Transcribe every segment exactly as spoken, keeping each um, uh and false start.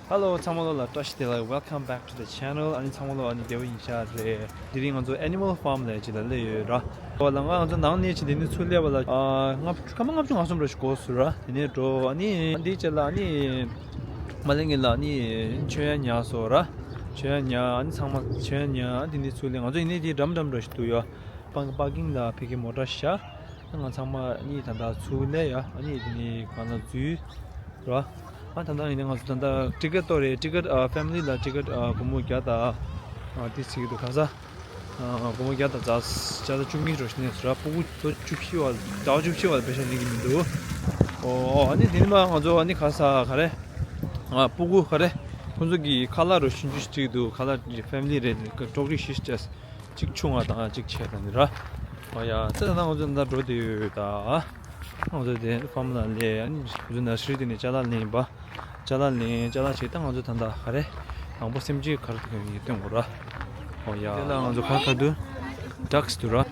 Hello ཚང་མ་ལོ་ལ་བཀྲ་ཤིས་བདེ་ལེགས། Welcome back to the channel. ཨ་ནི་ཚང་མ་ལོ་ཨ་ནི་བདེ་པོ་ཡིན་ཤག་རེད། དེ་རིང་ང་ཚོ་Animal Farm ལ་ཅིག་ལ་སླེབས་ཡོད་ར། འོ་ལ་ང་ང་ཚོ་ནང་ནས་ཅིག་དེ་ནས་ཚུར་སླེབས་པ་ལ་ཨ་ལྔ་སྐར་མ་ལྔ་བཅུ་ང་གསུམ་ར་ཞིག་འགོར་སོང་ར། དེ་ནས་འགྲོ་ཨ་ནི་འདི་ཅིག་ལ་ཨ་ནི་མ་ལེན་གི་ལ་ཨ་ནི་མཆོད་ཡ་ཉར་སོང་ར། མཆོད་ཡ་ཉར་ཨ་ནི་ཚང་མ་མཆོད་ཡ་ཉར་ཨ་དེ་ནས་ཚུར་སླེབས། ང་ཚོ་ཡིན་ནའི་དེ་འགྲམ་འགྲམ་འགྲོ་ཞིག་འདུག་ཡོད། པ་པར་ཀིང་ལ་ཕ་གི་མོ་ཊ་བཞག་ང་ཚང་མ་གཉིས་ད་ལྟ་ཚུར་སླེབས་ཡ། ཨ་ནི་དེ་ནི་གང་ལ་འཛུལ་ར། ཨ་ད་ལྟ་ཡིན་ན་ང་ཚོ་ད་ལྟ་ཊི་ཀེ་ཊི་གཏོར་རེད། ཊི་ཀེ་ཊི་ཨ་ཕེ་མི་ལི་ལ་ཊི་ཀེ་ཊི་ཨ་སྒོར་མོ་བརྒྱ་དང་ཨ་དེ་ཚིག་གི་འདུག་ག་ས། ཨ་སྒོར་མོ་བརྒྱ་དང་ཙ་ཙ་བཅུ་གཉིས་འགྲོ་བཞིན་ནས་ར། སྤུ་གུ་ལོ་བཅུ་བཞི་བ་ཟླ་བ་བཅུ་བཞི་བ་ལ་པེ་ཤ་ལེན་གི་མི་འདུག་ཨོ་ཨོ་ཨ་ནི་དེ་ནི་མ་ང་ཚོ་ཨ་ནི་ག་ས་ག་རེ་ཨ་སྤུ་གུ་ག་རེ་ཁོང་ཚོ་གི་ཁ་ལག་རོ་ཆུང་ཆུང་ཞིག་འདུག་ཁ་ལག་ཕེ་མི་ལི་རེད། ཀྲོག་རི་བཞི་བཅས། གཅིག་ཆུང་བ་དང་གཅིག་ཆེ་དང་ནི་ར། ཨོ་ཡ་ཙེ་ད་ང་ཚོ་འདི་འགྲོ་དུས་ད། ང་ཚོ་དེ་ཕ་མ་ལ་ལས་ཨ་ནི་ང་ཚོ་ན་ཧྲི་དེ་ནས་ཅ་ལག་ལེན་པ། ཅ་ལག་ལེན་ཅ་ལག་བྱེད་ད་ང་ཚོ་ད་ལྟ་ག་རེ། དང་པོ་སེམས་ཅན་ག་རེ་འདུག་ཡིན་སྟོན་དགོས་ར། ཨོ་ཡ་དེ་ལ་ང་ཚོ་ག་ག་འདུག་ཌག་སི་འདུག་ར།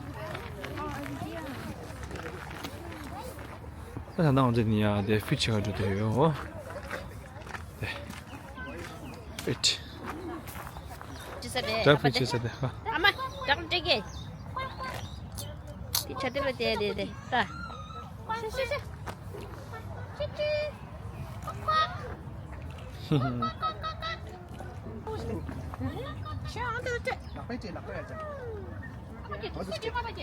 ད་ད་ང་ཚོ་ནི་ཡ་དེ་ཕིཌ་བྱེད་ག་འགྲོ་དུས་ཡོད། དེ། ཕིཌ། ཅི་ཟེར་རེད། ཌག་ཕིཌ་བྱེད་ས་དེ་ཧ། ཨ་མ། ཌག་སྤྲད་གེ་དེ་ཆ་དེ་ལ་དེ་དེ་དེ་ད། ཤི་ཤི་ཤི། ཤི་ཤི། ཤི་ཤི།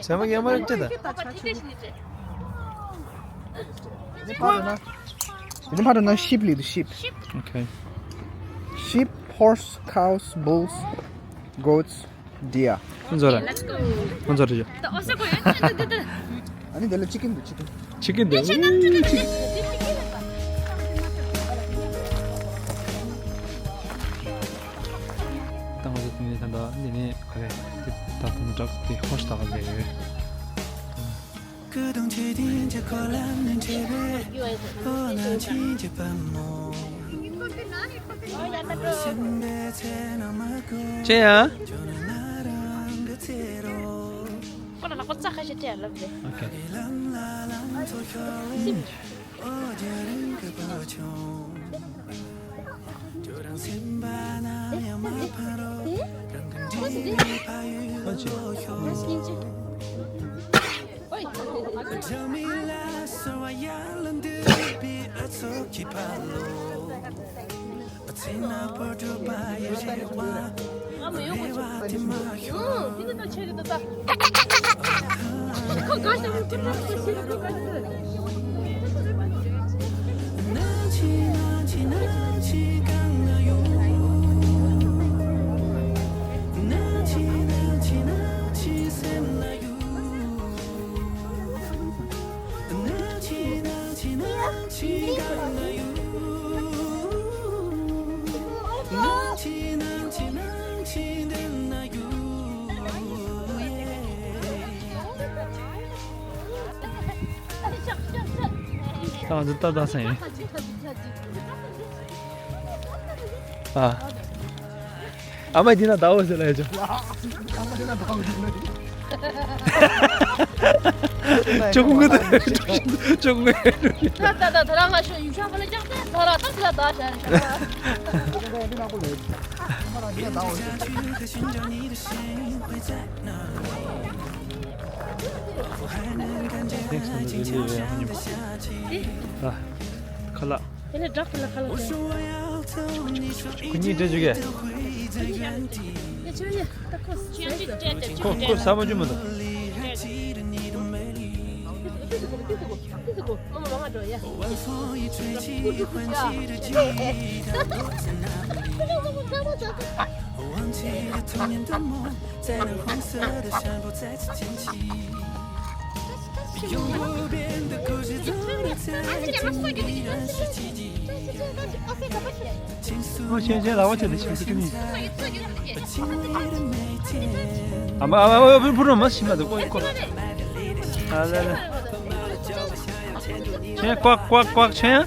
ཟ་མ་ཡ་མ་རེད་ད། ཡིན་ཕ་རོ་ན། ཡིན་ཕ་རོ་ན་ཤིབ་ལི་དུ་ཤིབ། Okay. Sheep, horse, cows, bulls, goats, deer. ཁོང་ཚོ་རེད། ཁོང་ཚོ་རེད། ཨ་ནི་དེ་ལ་ཅི་ཀིན་དུ་ཅི་ཀིན། ཅི་ཀིན་དུ། ད་ང་ཚོ་དེ་ནས་ད་ལྟ་འདི་ནས་ག་རེ་དེ་ད་དུང་ཌག་དེ་ཧོ་ཤི་ད་ག་ལས་ཡོད། ཅེ་ཡ། ཁོ་ལ་ལག་པ་རྩ་ཁ་ཤས་སྤྲད་ལབ་རེད། Okay. ད་ང་ཚོ་ལྟ་ལྟ་ས་ཡིན། ཨ། ཨ་མ་འདི་ན་ཟླ་བོ་ཟེར་ལ་ཡ་ཅོ། ཅོ་ཀུན་གུ་ད། ཅོ་ཀུན་གུ། ད་ད་ད་ད་རང་ང་ཤོ་ཡུལ་ཤ་ཁོ་ལ་ཀྱག་ད་ད་ར་ད་ད་ད་ཤ་ར་ཤ། ཁ་ལག་དེ་ལས་ཌག་ལ་ཁ་ལག་ཁོ་གཉིས་སྤྲད་བཅུག་གས། ཁོ་ཁོ་ཟ་མ་བཅུག་མ་འདུག་ཨོ་ཤེས་ཤེས་ལ་ཨོ་ཆེ་ལ་ཤེས་ཤེས་ནི། ཨ་མ་ཨ་མ་ཨ་བུ་བུ་རོ་མ་ཤི་མ་དུ་ཀོ་ཀོ། ཨ་ལ་ལ། ཆེ་ཀོག་ཀོག་ཀོག་ཆེ།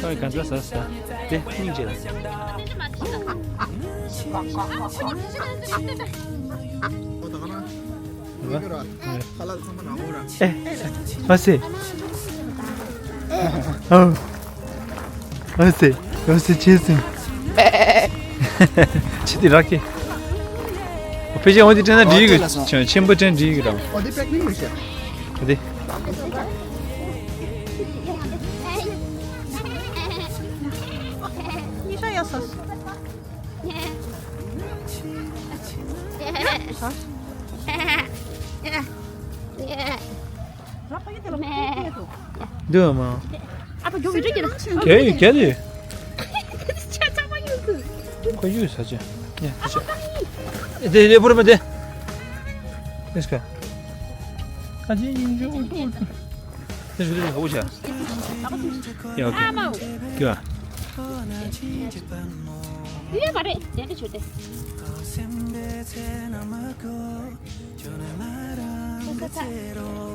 ཁོས་གང་ཚ་ཟ་ཟ། དེ་སྙིང་རྗེ་ལ། ཨེ། མ་ཟེ། ཨ་ཟེ། ཨ་ཟེ། ཆེ་སིང་། ཆི་དེ་རག་གི། ཕལ་ཆེར་འོ་དེ་དྲན་ན་འགྲིག་གི། ཆེན་པོ་དྲན་འགྲིག་གི་རང་། འོ་དེ་པེག་མིན་མི་ཤེས། འོ་དེ། འདི་མ། ཨ་ཕ་ཡོང་མི་འགྲོ་གི་ན། གལ་ཡོད་གལ་ཡོད། ཁོ་ཡོད་ས་ཆ། ཡ་ཁ་ཆ། དེ་དེ་པུར་མ་དེ། ཨེས་ཀ་ཨ་ཅི་ཡིན་འཇུ་འུ་ཏུ་འུ་ཏུ། དེ་ཞུ་དེ་ཧ་གོ་ཆ། ཡ་ཨོ་ཁེ། ཀྱ། ཡ་བ་རེད་དེ་འདྲ་ཆོད་དེ།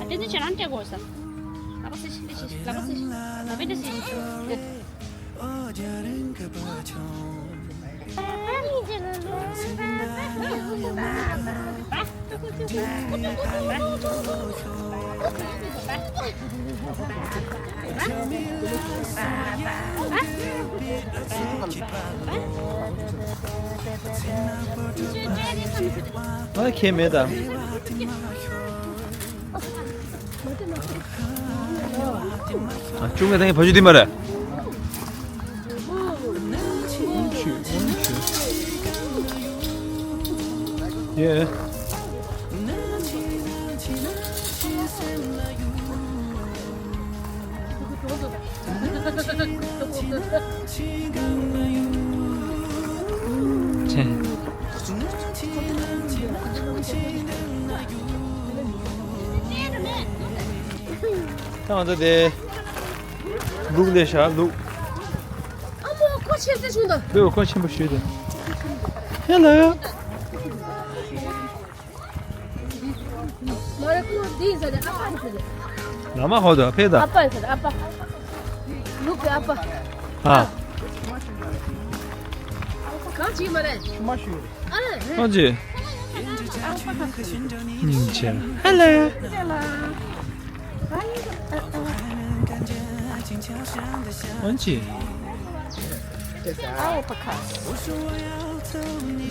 ཨ་དེ་ཚོ་ཁྱེད་རང་སྤྲད་དགོས་ས། ལབ་པ་སེ་ཤི་ལེ་ཤི་ལབ་པ་སེ་ཤི་ལབ་པ་སེ་ཤི། ཨ་ཁྱེད་མེད་ད། ཨ་ཅུང་ག་ད་ངས་བ་ཅུ་དེ་མ་རེད། ཡེ། ཆེ། ད་ང་ཚོ་དེ་ལུག་ལས་ཤག་ལུག་ཨ་མོ་ཁོ་ཆེ་ཚེ་བྱུང་དང་། ལུག་ཁོ་ཆེན་པོ་ཞུས་དང་། ཧེ་ལོ། མ་རེད་ཁོ་འདི་ཡིན་ས་རེད། ཨ་ཕ་ཡིན་ས་རེད། ལ་མ་ཧོ་དང་ཕེ་དང་། ཨ་ཕ་ཡིན་ས་རེད། ཨ་ཕ། ལུག་གི་ཨ་ཕ། ཨ། གང་བྱེད་མ་རེད། ཆུ་མ་ཞུ། ཨ་རེད། གང་བྱེད། ཨ་ཕ་ག་ཞུ། ཉིན་ཆེ། ཧེ་ལོ། ཨ་ཅེ། ཨའོ་པ་ཁ། ཨའོ། ཡ། ཡ། ཡ། ཡ།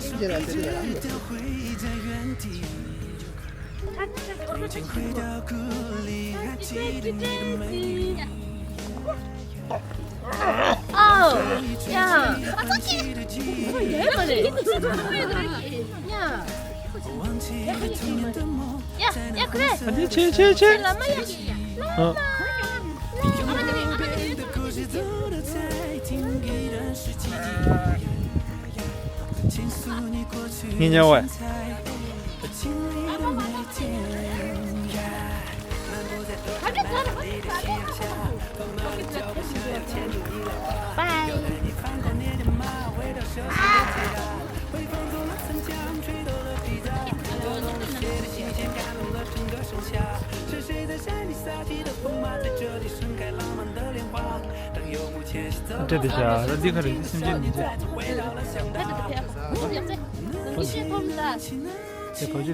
ཡ། ཁུ་རེ། ཨ་ནི་ཆེ་ཆེ་ཆེ། ལ་མ་ཡ། ཨ། ངས་ཉལ་བ། Bye. འདྲ་དེ་བྱ་ར་འདི་ག་རེ་སེམས་ཅན་མི་འདྲ། དེ་བ་ཅི་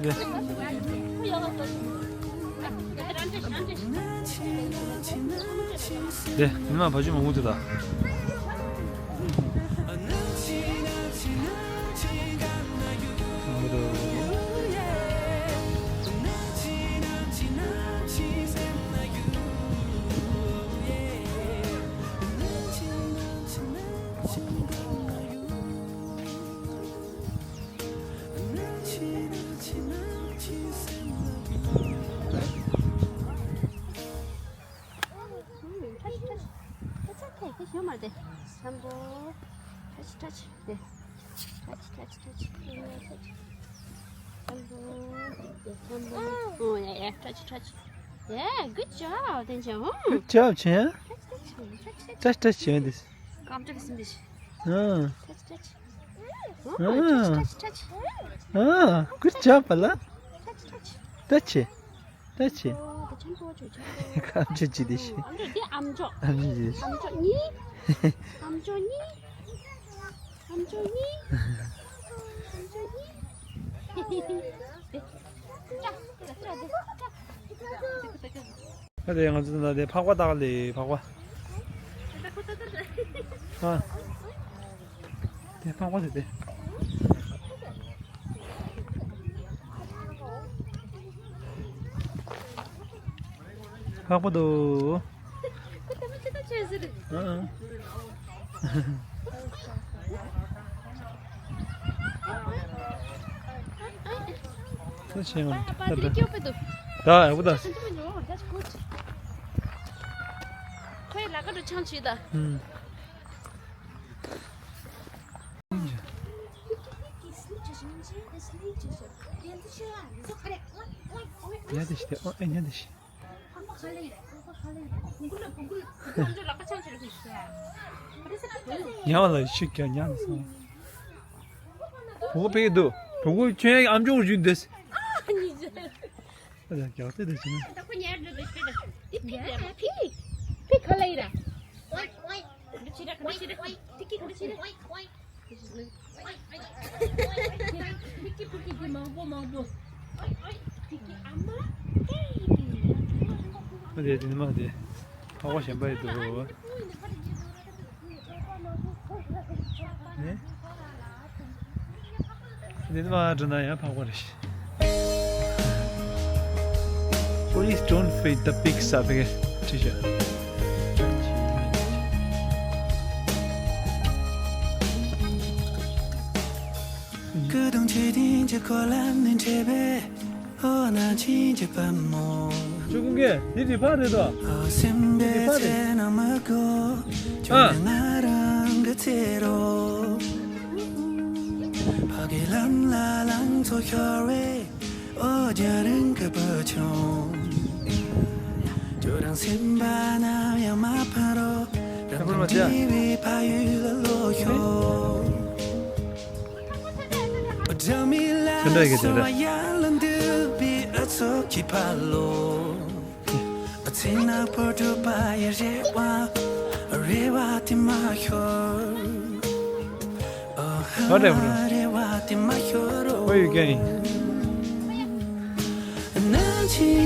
དེ། དེ་མི་མ་བ་ཅི་མ་འུ་དུ་ད། Touch, touch. It's okay. It's normal. Touch, touch. Touch, touch, touch. Touch. Oh, yeah, yeah. Touch, touch. Yeah, good job, Tenchen. Good job, Chen. Touch, touch, touch, touch. Touch, touch, Chen. This. Come to this. Ah. Touch, touch. Oh, touch, touch, touch. Ah, good job, Pala. Touch, touch. Touch. Touch. ཁམ་ཆུ་ཅི་དེ་ཤི། ཨམ་ཅོག་དེ་ཨམ་ཅོག་ཨམ་ཅོག་ཅི་དེ་ཤི། ཨམ་ཅོག་གཉིས། ཨམ་ཅོག་གཉིས། ཨམ་ཅོག་གཉིས། ཨམ་ཅོག་གཉིས། ཨ་དེ་ང་ཚོ་ན་དེ་ཕག་པ་བཏགས་ལེ་ཕག་པ། ཨ། དེ་ཕག་པ་དེ་དེ། ཕག་པ་དོ། ཁོ་ལྟ་མ་ཅི་ལྟ་བྱས་ཟེར། ཨ་ཨ། ཁོ་ཆེན་པ་པ་པ་དེ་སྐྱོ་པོ་འདུག་ད་ཨ་བུ་ད། ཁོའི་ལ་ཀ་འགྲོ་ཆང་བྱེད་ད། ཨུམ། ཉལ་བསྡད་ཤི་ཨོ་ཨེ་ཉལ་བསྡད་ཤི། ཉལ་བ་ལ་ཤི་ཀྱང་ཉལ་ནས་སོང་། བུ་གུ་ཕེབས་འདུག་བུ་གུ་ཁྱོད་ཨམ་ཅོག་བཞུས་འདུག་ཨ་ལ་རྒྱག་ཏེ་དེ་བྱས་ན། ཕི་ཕི་ཁ་ལ་ཡིན་ར། ཨ་དེ་དེ་ནི་མ་དེ། ཕག་པ་གཞན་པ་ཡི་འདུག་ནི། འདི་ནི་མ་འགྲོ་ན་ཡང་ཕག་པ་རེད། Please don't feed the pigs ཟེར་བའི་བྲིས་བཞག་ཀུན་མཁྱེན། འདི་རི་ཕག་རེད་དོ། འདི་རི་ཕག་རེད། ཨ། དེ་འདྲ་ཡི་གེ་དེ་འདྲ། What happened? Where you going? ཆེ་ཡ།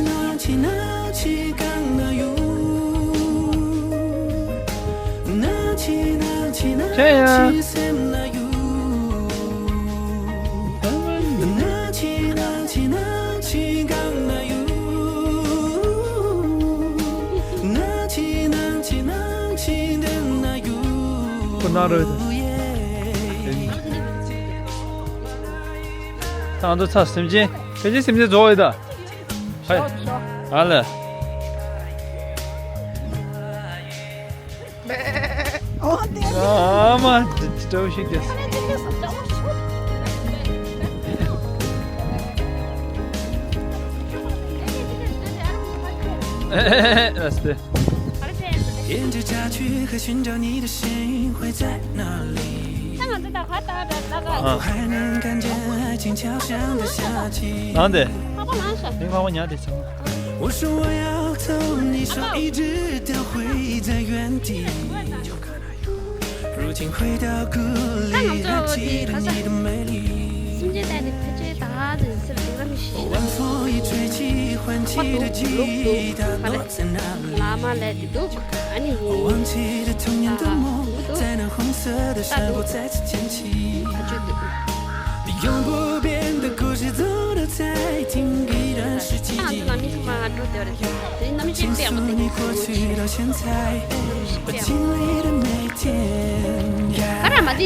ཁོ་ན་རོ། ད་ང་ཚོ་ཚ་སེམས་ཅན། ཕལ་ཆེར་སེམས་ཅན་རྫོགས་ཡོད་ད། ཧའི། ཨ་ལ། ཨ་མ་འདྲ་བོ་ཞིག་རེད། ཨ་སྟེ། ད་ང་ཚོ་ད་ག་ད་ད་ད་ག་ཨ། ནང་དེ། ཕག་པ་ལངས་ཤག་ཨིན་ཕག་པ་ཉལ་བསྡད་སོང་། ད་ང་ཚོ་དེ་ག་ས་སེམས་ཅན་བསྡད་དེ་ཕལ་ཆེར་ད་དེ་སེམས་ཅན་ལ་མི་ཤེས། ཕག་པ་འདུག་ལུག་འདུག་ག་རེ། ལ་མ་ལས་དེ་འདུག་ཨ་ནི་ཡིན། ད་འདུག་ད་འདུག་ད་འདུག་ཨ་ཅོ་འདུག་ཨ་ང་ཚོ་ནང་མི་ཚང་མ་འགྲོ་བསྡད་པ་རེད། དེ་ནམ་ཞིག་པའི་ཨ་མ་དེ་གི་ཁུ་ཆེ། ག་ར་མ་དེ། ཨ་ནི་དེ་ར་མེད། དེ་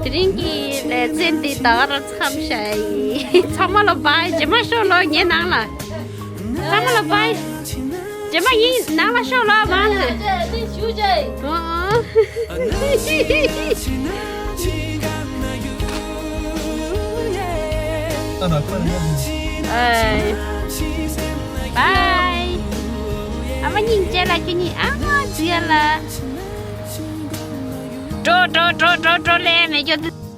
རིང་གི་ལེ་ཚན་འདི་ད་ག་རང་མཚམས་བཞག་ཡིན། ཚང་མ་ལ་བཱའི། རྗེས་མ་ཤོག་ལོ་ངའི་ནང་ལ། ཚང་མ་ལ་བཱའི། རྗེས་མ་ངའི་ནང་ལ་ཤོག་ལོ་མང་ལ། ཨོ། ཨོ། ཨ་ན་ཁོ་ཡ། ཨེ། བའི། ཨ་མ་སྙིང་རྗེ་ལ་ཁྱོད་གཉིས་ཨ་མ་རྗེ་ལ། འགྲོ་འགྲོ་འགྲོ་འགྲོ་འགྲོ་ལས་མེད་རྒྱུ།